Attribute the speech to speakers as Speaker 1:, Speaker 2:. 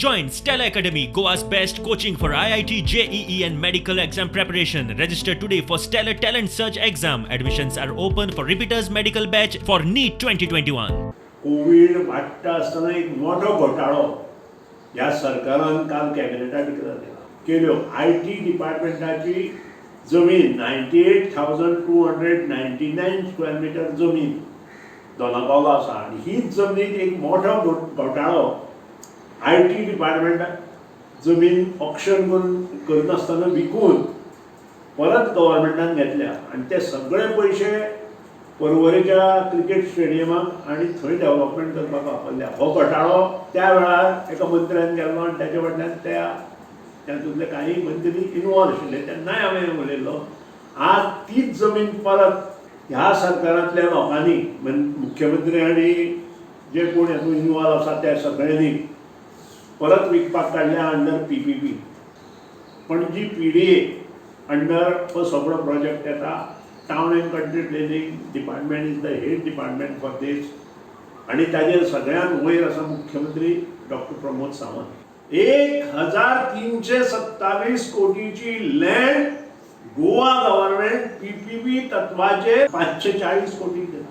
Speaker 1: Join Stellar Academy, Goa's best coaching for IIT, JEE, and medical exam preparation. Register today for Stellar Talent Search exam. Admissions are open for repeaters medical batch for NEET 2021.
Speaker 2: Covid वाडटा आसतना एक मोठो घोटाळो ह्या सरकारान काल कॅबिनेटा declare केला केल्यो. I T डिपार्टमेंटाची जमीन 98,299 square meter जमीन दोना पावला आसा आनी हीच जमनीत एक मोठो घोटाळो, I T डिपार्टमेंटाक जमीन ऑक्शन करून करनासतना विकून परत गव्हर्मेंटान घेतल्या आनी ते सगळे पयशे परवरेच्या क्रिकेट स्टेडियमाक आनी थंय डेव्हलपमेंट करपाक वापरल्या. हो घोटाळो त्या वेळार एका मंत्र्यान केल्लो आनी ताच्या फाटल्यान त्या तातूंतले काही मंत्री इनवॉल्व आशिल्ले, तेन्नाय हांवें उलयल्लो. आज तीच जमीन परत ह्या सरकारांतल्या लोकांनी, मुख्यमंत्री आनी जे कोण हातूंत इनवॉल्व आसा त्या सगळ्यांनी परत विकपाक काडल्या under PPP. Panaji PDA under हो सगळो प्रोजेक्ट येता. Town and Country Planning Department is the head department for this आनी ताजेर सगळ्यांत वयर आसा मुख्यमंत्री डॉक्टर प्रमोद सावंत. 1327 कोटीची लँड गोवा गव्हर्मेंट पीपीपी तत्वाचेर 540 कोटी दिता.